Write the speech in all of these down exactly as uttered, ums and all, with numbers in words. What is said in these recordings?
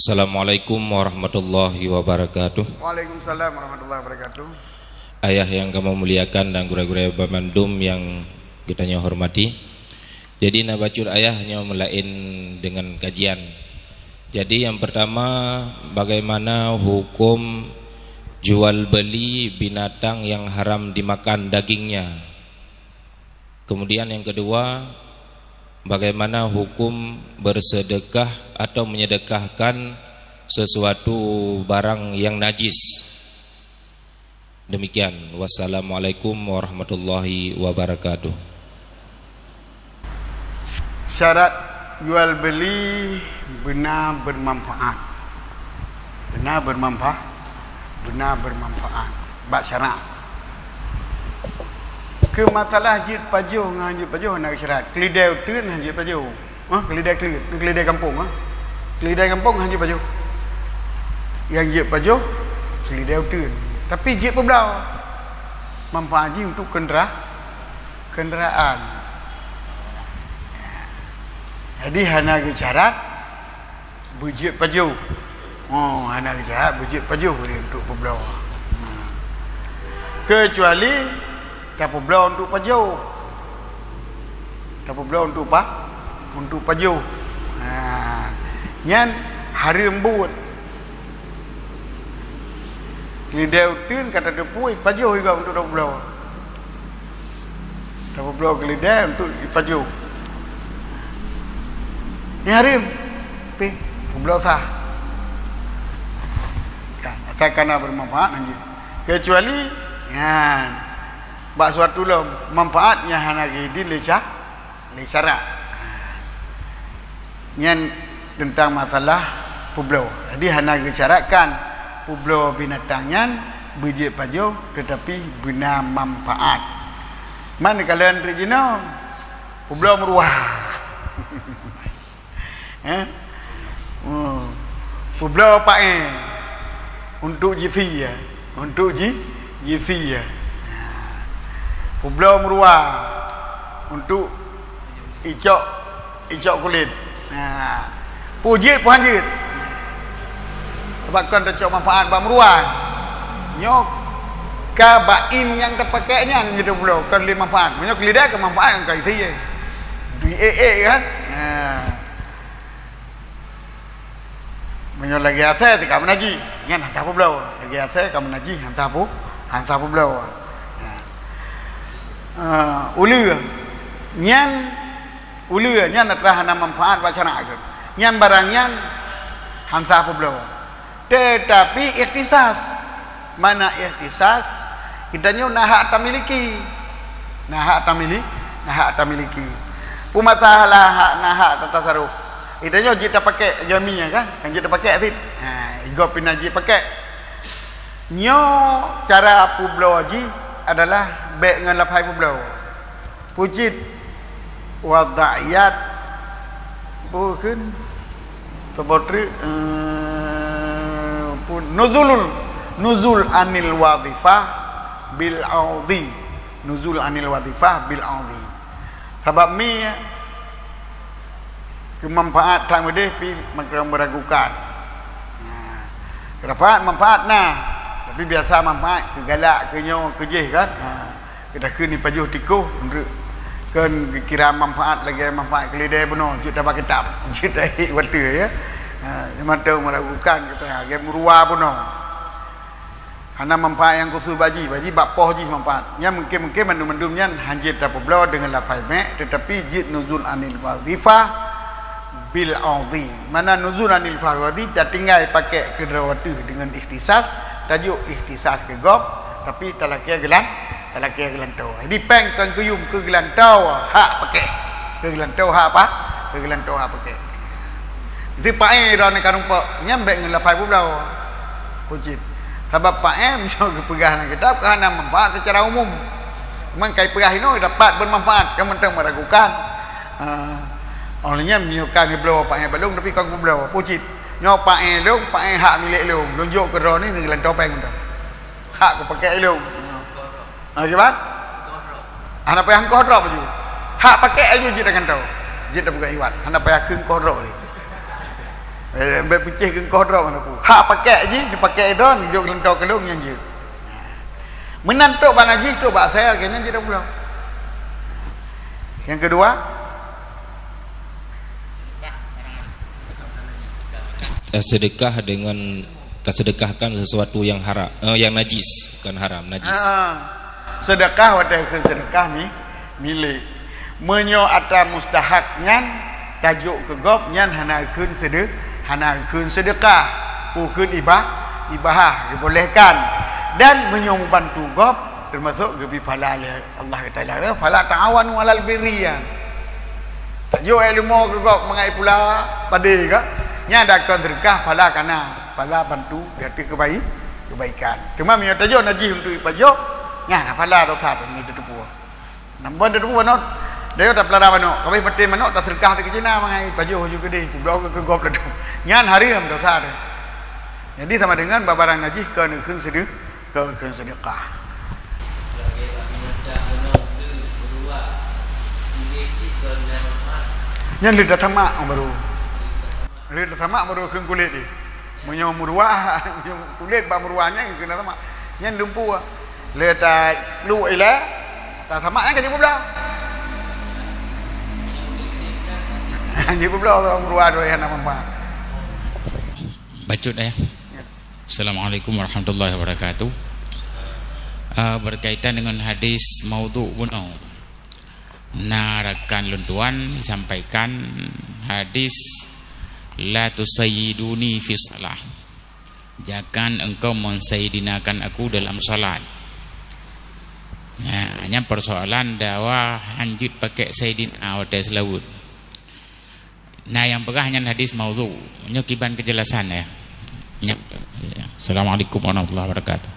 Assalamualaikum warahmatullahi wabarakatuh. Waalaikumsalam warahmatullahi wabarakatuh. Ayah yang kami muliakan dan gurée-gurée bandum yang geutanyoe hormati. Jadi, na bacut ayah nyoe meulaén dengan kajian. Jadi, yang pertama, bagaimana hukum jual beli binatang yang haram dimakan dagingnya? Kemudian yang kedua, bagaimana hukum bersedekah atau menyedekahkan sesuatu barang yang najis? Demikian. Wassalamualaikum warahmatullahi wabarakatuh. Syarat jual beli beuna bermanfaat. Beuna bermanfaat. Beuna bermanfaat bak syarak. Keu masalah jeuet pajoh ngon jeuet pajoh hana syarat. Keulidai uteuen hana jeuet pajoh. Ha, keulidai kleuet, keulidai gampông, ha. Keulidai gampông hana jeuet pajoh. Nyang jeuet pajoh keulidai uteuen. Tapi jeuet peubloe. Manfaat jih untuk kendera-, kenderaan. Jadi hana geusyarat beujeuet pajoh. Oh, hana geusyarat beujeuet pajoh lé untuk peubloe. Hmm. Keucuali tapeubloe untuk pajoh. Tapeubloe untuk pa-, untuk pajoh. Ha. Nyan hareuem buet. Keulidai uteuen ka tateupeue pajoh juga untuk tapeubloe. Tapeubloe keulidai untuk jipajoh. Nyan hareuem. Pih, peubloe sah. Kan, asai ka na bermanfaat hanjeuet. Kecuali, nyan, bak suatu lom, manfaat nyang hana geuidin lé sya-, lé syarak. Nyan teuntang masalah peubloe. Jadi hana geusyaratkan peubloe binatang nyan beujeuet pajoh, teutapi beuna manfaat. Man kalon teuk jinoe peubloe meuruwa. Eh? Hmm. Peubloe paéng untuk jisi, ya. Untuk ji-, jisi, ya. Peubloe meuruwa untuk icok, icok kulét. Ha. Peue jeuet, peue han jeuet. Sabab kon tacok manfaat bak meuruwa. Nyoe ka bak in nyang tapakék nyan jeuet peubloe, kon lé manfaat. Meunyoe keulidai ka manfaat ngon ka isi, ya. Di ék-ék kan? Ha. Meunyoe lagèe asèe, ka meunajih, nyan han sah peubloe. Lagèe asèe ka meunajih, han sah peu-, han sah peubloe. Ha. Eh, uleue. Nyan, uleue nyan atra hana manfaat bak syarak. Nyan barang nyan han sah peubloe. Teutapi ikhtisas. Mana ikhtisas? Geutanyoe na hak tamiliki. Na hak tamili-, na hak tamiliki. Peue masalah hak, na hak tatasaruf? Geutanyoe jeuet tapakék jamé nyan kan? Kan jeuet tapakék cit. Ha, igob pih na jeuet pakék. Nyoe cara peubloe jih adalah bèk ngon lafai peubloe. Peue cit? Wada'iyat. Peue kheun? Saboh treuk, eh, pun nuzulul, nuzul anil wadhifah bil audhi. Nuzul anil wadhifah bil audhi. Sabab mi keu manfaat that meudeh pih meukeurang meuragukan. Nah, keu manfaat, manfaat na, tapi biasa manfaat keu galak, keu nyoe, keu jéh kan. Nah. Geutakheun jipajoh tikôh, kon geukira manfaat lagèe manfaat keulidai bunoe, jeuet tabak kitab, jeuet taék watèe, ya. Ha, mantong meuragukan geutanyoe lagèe meuruwa bunoe. Hana manfaat nyang khusus bak jih, bak jih bak poh jih manfaat. Nyan mungken-mungken mandum-mandum nyan han jeuet tapeubloe deungon lafai mèk, teutapi jeuet nuzul anil wadhifah bil audhi. Mana nuzul anil wadhifah, tatinggai pakék keu droe ateueh deungon ikhtisas, tajok ikhtisas keu gob, tapi talakèe geulan-, Talakèe geulantoe. Jadi, pèng kon keu yum, keu geulantoe hak pakék. Keu geulantoe hak apa? Keu geulantoe hak pakék. Jadi, paéng droeneuh ka rumpok, nyan bèk ngon lafai peubloe. Peue cit. Sabab paéng meunyoe geupeugah lam kitab, ka hana manfaat secara umum. Memang ka ipeugah inoe dapat bermanfaat, kan mantong meuragukan. Ha. Óh lheueh nyan meunyoe ka neubloe paéng bak lôn, tapi kon kubloe. Peue cit. Nyoe paéng lôn, paéng hak milék lôn. Lôn jok keu droeneuh, neugeulantoe pèng mantong. Hak kupakék ilôn. Akibat? Hana payah engkoh drob laju. Hak pakék laju jeuet tagantoe. Jeuet tapeugah iwat. Hana payah keu engkoh drob lé. Eh, bèk peucéh geungkoh droe mana pu. Hak pakèk jih, dipakèk droe, jok leuntô keulong nyan jeuet. Meunan trok bak najih, trok bak asèe, lagèe nyan jeuet pulang. Yang kedua, Sedekah dengan, tersedekahkan sesuatu yang haram, eh, yang najis, bukan haram, najis. Ha. Sedekah watèe kheun sedekah mi, milék. Meunyoe atra mustahak nyan tajok keu gob, nyan hana kheun sede-, hana kheun sedekah. Kheun iba-, ibahah, dibolehkan. Dan meunyoe mubantu gob, teumasok geubri pahala lé Allah Taala. Fala ta'awanu 'alal birri, ya. Tajok ilmu keu gob mangat pula padé ka. Nyan dak kon sedekah, pahala kana, pahala bantu di ateueh kebai-, kebaikan. Cuma meunyoe tajok najih untuk ipajok, nyan pahala dosa tu ni teupeu. Nambah teupeu manok, dayok tapeulara manok, kabeh maté manok tasedekah teuh keu Cina mangat ipajok ju keudeh, kubloe keu gob laju. Nyan haram dosa tu. Jadi sama dengan bak barang najih kon kheun sede-, kon kheun sedekah. Nyan leuet tasamak baru. Leuet tasamak baru kheun kulét jih. Meunyoe meuruah, meunyoe kulét bak meuruah nyan keuneuk tasamak. Nyan lumpur. Leuet takluk ilèe, tasamak nyan ka jipubloe. Jipubloe meuruah tu hana manfaat. Bacut, eh. Ya. Assalamualaikum warahmatullahi wabarakatuh. Ah, berkaitan dengan hadis maudhu bunoe. Na rakan lôn tuan sampaikan hadis, "La tusayyiduni fi shalah." Jangan engkau mensayyidinakan aku dalam salat. Nah, nyan persoalan dawa hanjeuet pakai sayyidina watèe seulaweuet. Nah, nyang peugah nyan hadis maudhu. Nyoe kiban keujelasan, ya. Nyan. Ya. Assalamualaikum warahmatullahi wabarakatuh.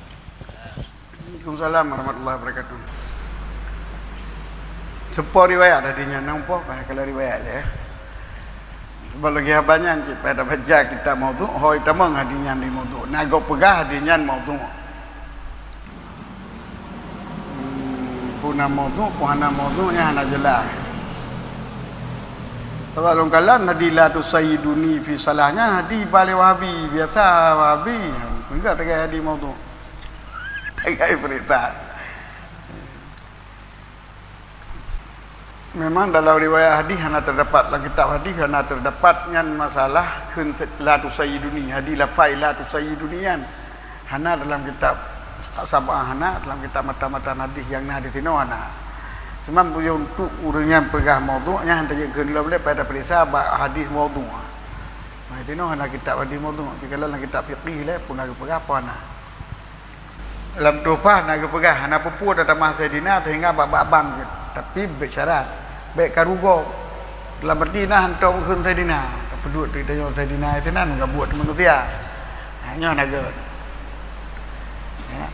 Waalaikumsalam warahmatullahi wabarakatuh. Seupôt riwayat hadis nyan, nang poh, bah, kalau riwayat lé, ya. Sebab lagèe haba nyan cit, pada baca kitab maudhu, hôi tamong hadis nyan di maudhu. Na gob peugah hadis nyan maudhu. Hmm, peue na maudhu, peue hana maudhu, nyan hana jeulaih. Sabab lôn kalon hadis la tusayyiduni fi shalah nyan hadis bak lé Wahabi, biasa Wahabi. Peugah tagai hadis maudhu. Tagai peurintah. Memang dalam riwayat hadis hana teudapat, lam kitab hadis hana teudapat nyan masalah kheun la tusayyiduni, hadis lafai la tusayyiduni nyan hana dalam kitab Sab'ah, hana dalam kitab matan-matan hadis nyang na di sinoe hana. Cuma beu untuk ureueng nyang peugah maudhu nyan hana tajeuet kheun lom lé pada peuriksa bak hadis maudhu. Nah, di sinoe hana kitab hadis maudhu, sikalon lam kitab fiqih lé pun na geupeugah apa hana. Lam Tuhfah na geupeugah, hana peue-peue tatamah Saidina sehingga bak, bak bang jeuet. Tapi bèk syarat, bèk karu gob. Dalam arti na hantom kheun Saidina, tapeuduek teuh tanyoe Saidina sinan gabuet manusia. Ha, nyoe na geuh. Ya.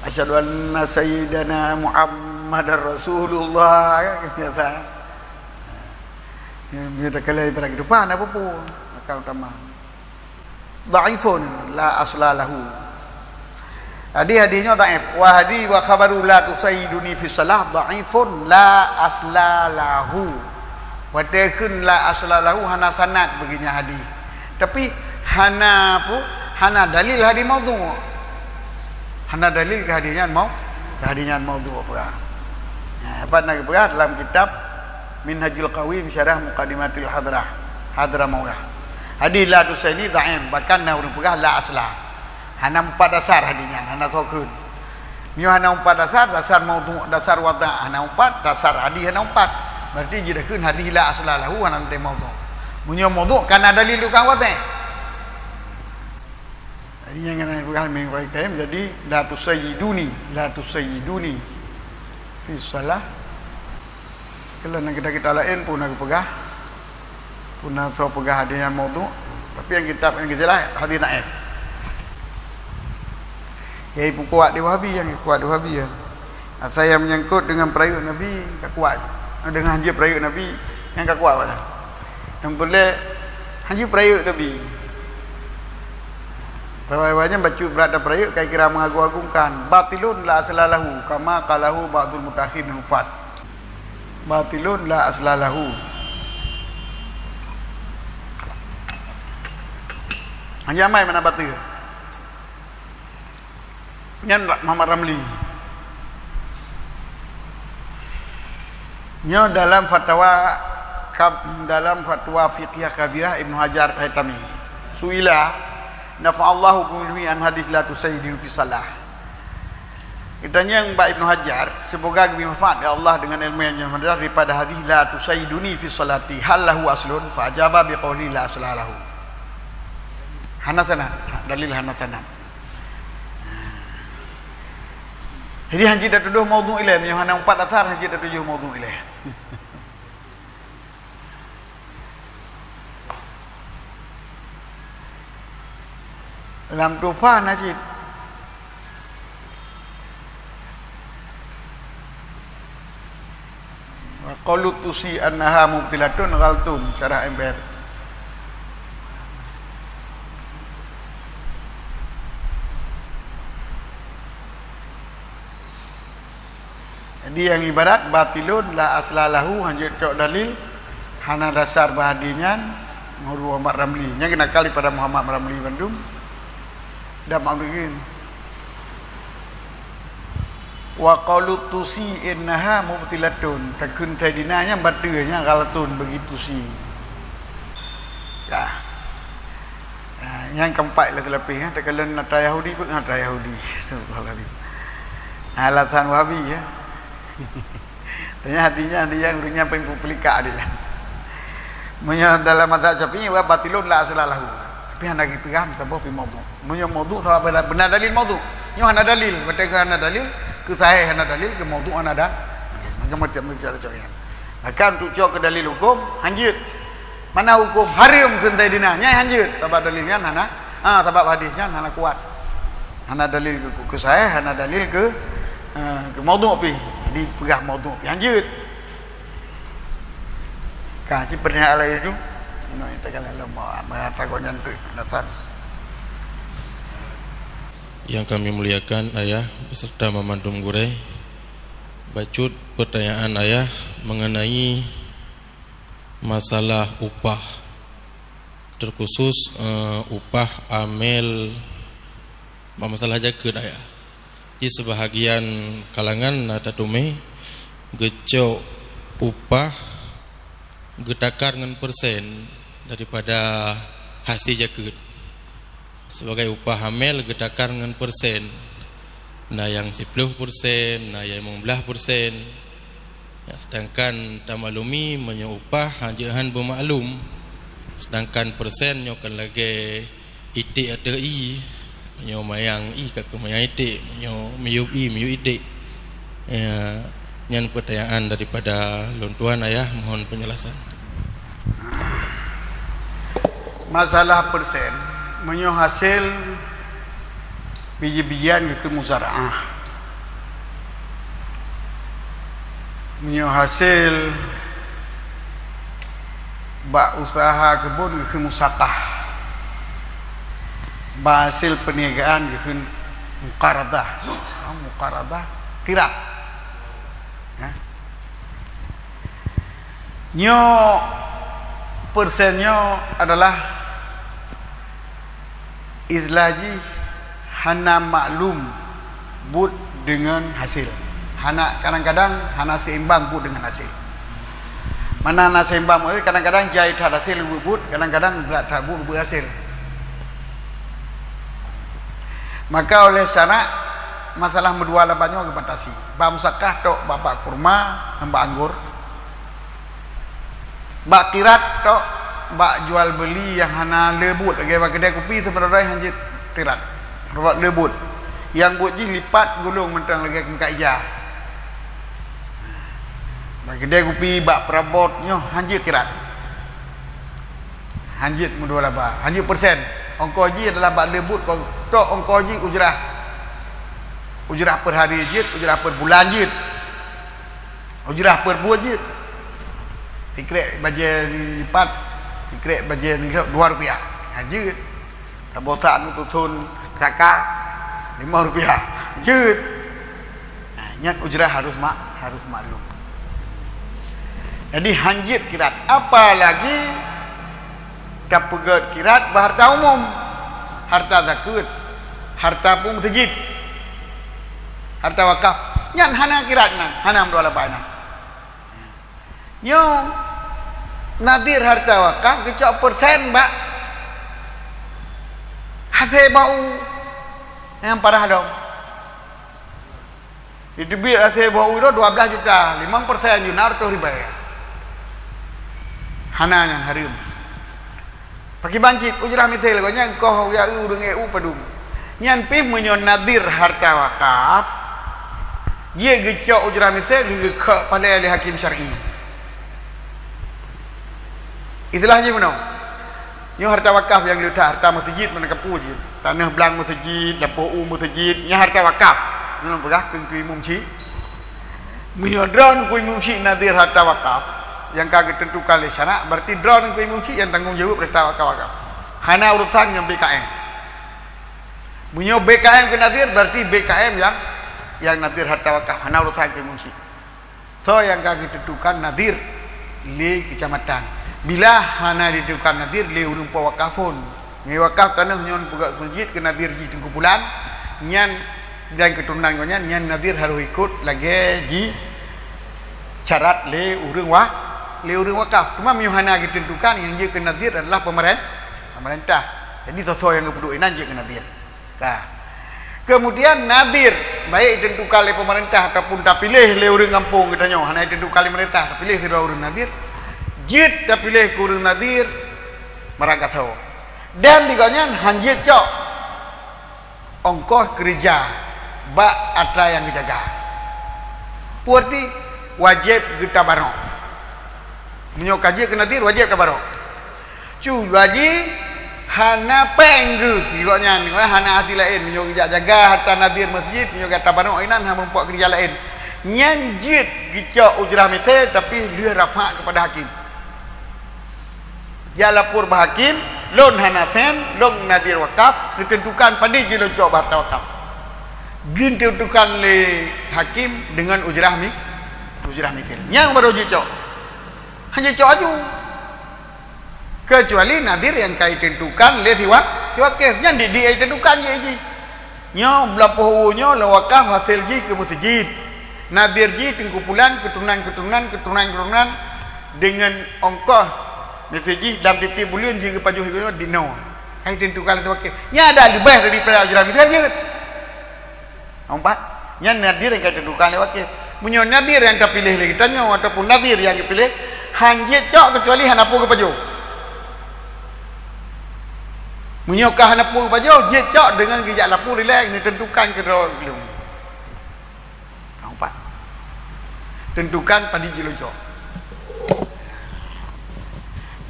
Asyhadu anna sayyidana Muhammadar Rasulullah, kan biasa. Ya, bila takalai pada kehidupan, apa pun akan utama. Dhaifun la asla lahu. Jadi hadis nyoe dhaif. Wa hadis wa khabaru la tusayyiduni fi shalah dhaifun la asla lahu. Watèe kheun la asla lahu hana sanad bagi nyan hadis. Tapi hana apa? Hana dalil hadis maudhu. Hana dalil keu hadis nyan mau-, keu hadis nyan maudhu apa? Nah, dapat na geupeugah dalam kitab Minhajul Qawim Syarah Muqaddimatil Hadrah, Hadramawi. Hadis la tusayyiduni dhaif, bahkan na ureueng peugah la asla. Hana meupat dasar hadis nyan, hana soe kheun. Meunyoe hana meupat dasar, dasar maudhu, dasar wadha' hana meupat, dasar hadis hana meupat. Berarti jeuet takheun hadis la asla lahu hana teuntèe maudhu'. Meunyoe maudhu' kan na dalil tukang watèe. Jadi nyang keunan peugah minggu kaim, jadi la tusayyiduni, la tusayyiduni fi shalah. Seukeulan nyang kitab-kitab laén pun na geupeugah, pun na soe peugah hadis nyan maudhu', tapi nyang kitab nyang geujeulaih hadis dhaif. Nyang peukuat di Wahabi, nyang kuat di Wahabi, ya. Asai nyang meunyangkot deungon peurayeuk Nabi ka kuat, deungon hanjeuet peurayeuk Nabi nyang ka kuat wala. Nyang peureulèe hanjeuet peurayeuk Nabi. Sabab nyan bacut brat dan peurayeuk ka kira mengagung-agungkan. Batilun la asla lahu, kama qalahu ba'dul mutaakhirin hufat. Batilun la asla lahu. Nyang amai mana bateue. Nyan Muhammad Ramli. Nyoe dalam fatwa kab-, dalam fatwa fiqhiyah kabirah Ibnu Hajar Haitami. Suila, nafa'allahu bi ilmihi an hadis la tusayyidun fi salah. Geutanyong bak Ibnu Hajar, semoga geubri manfaat ya Allah dengan ilmu yang nyoe daripada hadis la tusayyiduni fi salati, hal lahu aslun? Fa ajaba bi qawli la asla lahu. Hana sanad, dalil hana sanad. Jadi hanjeuet tatujoh maudhu' ilée, meunyoe hana umpat asar hanjeuet tatujoh maudhu' ilée. Lam Tuhfah na cit. Wa qalu Tusi annaha mubtilatun ghaltun, syarah M P R. Jadi nyang ibarat batilun la asla lahu, hanjeuet cok dalil, hana dasar bak hadis nyan, ngon Muhammad Ramli. Nyan geunakal daripada Muhammad Ramli bandum. Dan Muhammad Ramli. Wa qalu Tusi innaha mubtilatun. Takheun Saidina nyan bateue, nyan ghalatun bagi Tusi. Ya. Ha, nyang keempat lah terlebih, ya. Takalon ata Yahudi pun ata Yahudi. Astagfirullahaladzim. Alasan Wahabi, ya. Tanya hatinya dia yang urutnya paling pelikak dia. Meunyoe dalam mazhab Syafi'i, wa batilun la asla lahu. Tapi hana geupeuham saboh pi maudhu'. Meunyoe maudhu' sabab beuna, beuna dalil maudhu'. Nyoe hana dalil, beutôi hana dalil, keu sahih hana dalil, keu maudhu' hana da-, macam-macam cara-cara nyan. Maka untuk cok keu dalil hukum, hanjeuet. Mana hukum haram keu Saidina? Nyan hanjeuet, sabab dalil nyan hana, ha, sabab hadis nyan hana kuat. Hana dalil keu, keu sahih, hana dalil keu, ha, keu maudhu' pi. Dipeugah maudhu' pi hanjeuet. Ka, cit pertanyaan lain tu. Inoe nyatakan dalam, ah, mengatakan nyan tu, alasan. Yang kami muliakan Ayah beserta memandum gurée, bacut pertanyaan Ayah mengenai masalah upah, terkhusus, eh, upah amel, masalah jakeuet, Ayah. Di sebahagian kalangan na tateumé geucok upah geutakar ngon persen daripada hasé jakeuet. Sebagai upah amel geutakar ngon persen. Na nyang siplôh persen, na nyang limong blaih persen. Ya, sedangkan tamaklumi meunyoe upah hanjeuet han beumaklum, sedangkan persen nyoe kan lagée iték ateueh ié, meunyoe mayang ié ka keuh mayang iték, meunyoe miyueb ié miyueb iték. Ya, nyan pertanyaan daripada lôn tuan, Ayah, mohon penjelasan. Masalah persen, meunyoe hasé biji-bijian geukheun muzaraah. Meunyoe hasé bak usaha keubon geukheun musaqah. Bak hasé peuniagaan geukheun muqaradah. Muqaradah, qirad. Ya. Nyoe persen nyoe adalah istilah jih hana maklum buet deungon hasé. Hana, kadang-kadang hana seimbang buet deungon hasé. Mana hana seimbang, kadang-kadang jai that hasé buet, kadang-kadang brat that buet, buet hasé. Maka oleh sana masalah meudua laba nyoe geubatasi. Bak musaqah tok bak, bak kurma, ngon bak anggor. Bak qirad tok, bak jual beuli nyang hana le buet, lagée bak keudée kupi sebenarnya hanjeuet qirad. Rot le buet. Nyang buet jih lipat gulong mantong lagée meukat ija. Bak keudée kupi, bak peurabot nyoe hanjeuet qirad. Hanjeuet meudua laba, hanjeuet persen. Ongkoh jih adalah bak le buet tok, ongkoh jih ujrah. Ujrah per hari jeuet, ujrah per bulan jeuet. Ujrah per buet jeuet. Sikrek bajée lipat, sikrek bajée dua rupiah. Ha, jeuet. Taboh that meututhon saka, lima rupiah. Jeuet. Ha, nyan ujrah harus mak-, harus maklum. Jadi hanjeuet qirad, apalagi tapeugét qirad bak hareuta umum. Harta zakeuet, harta peue meuseujid, harta wakaf, nyan hana kirat nan, hana meudoa labai nan. Nyoe nadhir harta wakaf geucok persen bak hasé bak u nyang parah lom. Jiteubiet hasé bak u dua belas juta, limong persen jih na reutôh ribèe. Hana nyan hareuem. Pakriban cit ujrah misil, gobnyan koh ya ureuëng E U padum. Nyan pih meunyoe nadhir harta wakaf, jeuet geucok ujrah misil, geukheun palée lé hakim syar'i. Istilah jih meunoe. Nyoe harta wakaf nyang leuta, harta meuseujid, meunan kapu jih. Tanoh blang meuseujid, lampôh u meuseujid, nyan harta wakaf. Nyoe peugah keu imum cit. Meunyoe droeneuh keu imum cit nadhir harta wakaf nyang ka geuteuntukan lé syarak, berarti droeneuh keu imum cit nyang tanggong jaweueb harta wakaf-wakaf. Hana urusan ngon B K M. Meunyoe B K M keu nadhir, berarti B K M nyang, nyang nadhir harta wakaf, hana urusan keu imum cit. Soe nyang ka geuteuntukan nadhir lé keucamatan. Bila hana diteuntukan nadhir lé ureuëng po wakaf phon. Nyoe wakaf tanoh nyoe peugah meuseujid keu nadhir jih teungku pulan, nyan dan keuturonan gobnyan, nyan nadhir harôh ikot lagée jisyarat lé ureuëng wa-, lé ureuëng wakaf. Cuma meunyoe hana geuteuntukan, nyang jeuet keu nadhir adalah peumaren-, pemerintah. Jadi soe-soe nyang geupeuduek inan jeuet keu nadhir. Ka. Keumudian nadhir, baik ditentukan lé pemerintah ataupun tapiléh lé ureuëng gampông geutanyoe, hana ditentukan lé pemerintah, tapiléh sidroe ureuëng nadhir, jeuet tapiléh keu ureuëng nadhir maragasoe. Dan di gobnyan han jeuet cok ongkoh keureuja bak atra nyang geujaga. Peue arti? Wajéb geutabarok. Meunyoe ka jeuet keu nadhir, wajéb tabarok. Cuba jih hana péng geuh, di gobnyan hana hasé laén. Meunyoe geujak jaga harta nadhir meuseujid, meunyoe gata barok inan hana meurumpok keureuja laén. Nyan jeuet geucok ujrah misil, tapi lheueh rapat keupada hakim. Jak lapor bak hakim, lôn hana sen, lôn nadhir wakaf, neuteuntukan padum jih lôn cok bak harta wakaf. Geuteuntukan lé hakim deungon ujrah mi-, ujrah misil. Nyan baru jicok. Han jicok aju. Keucuali nadhir nyang ka jitentukan lé si wa-, si wakil. Nyan didik nyang jitentukan jih jih. Nyoe blah poh uwu nyoe lôn wakaf hasé jih keu meuseujid. Nadhir jih teungku pulan, keuturonan-keuturonan, keuturonan-keuturonan, deungon ongkoh meuseujid lam tieb-tieb buleuen jih geupajoh sigoe nyoe dinoe. Ka jitentukan lé si wakil. Nyan ada leubeh daripada ujrah misil jeuet. Nampak? Nyan nadhir nyang ka jitentukan lé wakil. Meunyoe nadhir nyang tapiléh lé geutanyoe ataupun nadhir nyang geupiléh, han jeuet cok keucuali hana peue geupajoh. Meunyoe ka hana peue geupajoh, jeuet cok deungon geujak lapor ilée neuteuntukan keudroe lom. Nampak? Teuntukan padum jih lôn cok.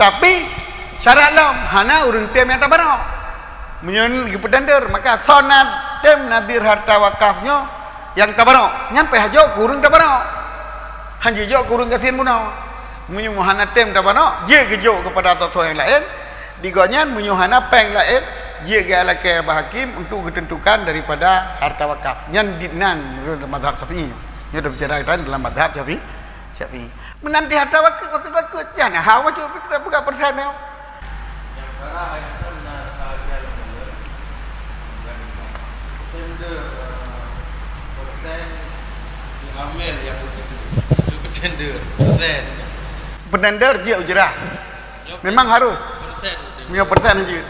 Tapi syarat lom, hana ureuëng tem nyang tabarok. Meunyoe geupeutender, maka soe na tem nadhir harta wakaf nyoe nyang tabarok, nyan payah jok keu ureuëng tabarok. Han jijok keu ureuëng gasien bunoe. Meunyoe hana tem tabarok, jeuet geujok keupada soe-soe nyang laén. Di gobnyan meunyoe hana péng laén, jeuet geulakée bak hakim untuk geuteuntukan daripada harta wakaf. Nyan dinan mazhab Syafi'i. Nyoe tabicara geutanyoe dalam mazhab Syafi'i. Syafi'i. Meunan di harta wakaf, maksud wakaf, nyan hana hak bacut peugah persen nyoe. Nyang parah ayah kan na rahasia lom buleuen. Tender, eh, persen di amel nyang beutender. Itu beutender, persen. Beutender jeuet ujrah. Memang harus. Persen. Meunyoe persen jeuet.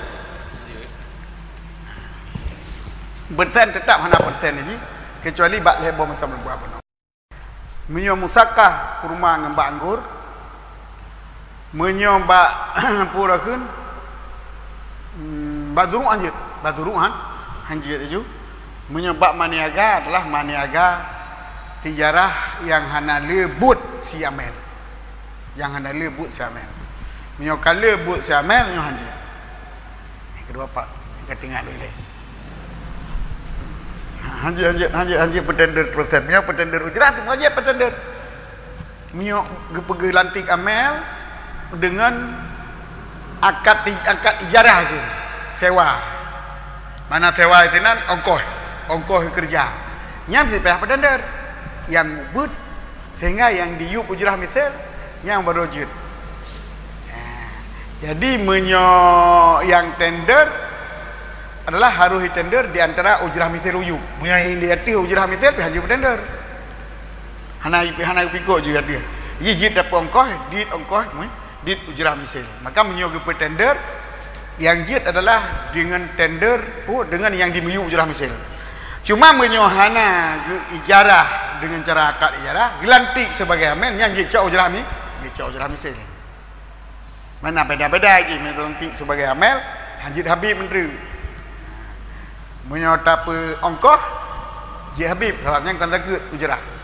Persen tetap hana persen jih, kecuali bak lhée boh macam buah bunoe. Meunyoe musakah kurma ngon bak anggor, meunyoe bak peue kheun, hmm, bak zuruk han jeuet, bak zuruk han, han jeuet laju. Meunyoe bak maniaga adalah maniaga tijarah nyang hana le buet si amel. Nyang hana le buet si amel. Meunyoe ka le buet si amel, nyoe han jeuet. Nyang keudua pat, nyang ka tinggai lé. Ha, han jeuet, han jeuet, han jeuet, han jeuet peutender persen. Meunyoe peutender ujrah, teuma jeuet peutender. Meunyoe geupeugeulantik amel deungon akad ti-, akad ijarah tu, sewa. Mana sewa itu nan ongkoh, ongkoh keureuja. Nyan si payah peutender. Nyang mubuet sehingga nyang diyueb ujrah misil nyang baru jeuet. Ha, jadi meunyoe nyang tender adalah harôh jitender di antara ujrah misil uyub. Meunyoe nyang di ateueh ujrah misil, pih hanjeuet tender. Hana, hana geupikô jih ateueh. Jih jeuet dapeuet ongkoh, dit ongkoh, mui, dit ujrah misil. Maka meunyoe geupeutender, nyang jeuet adalah deungon tender, oh, deungon nyang dimiyueb ujrah misil. Cuma meunyoe hana geuijarah deungon cara akad ijarah, geulantik sibagai amel, nyan jeuet cok ujrah mi-, jeuet cok ujrah misil. Mana beda-beda jih, meunyoe geulantik sibagai amel, hanjeuet Habib Menteri. Meunyoe tapeuet ongkoh, jeuet Habib, sabab nyan kon takeuet ujrah.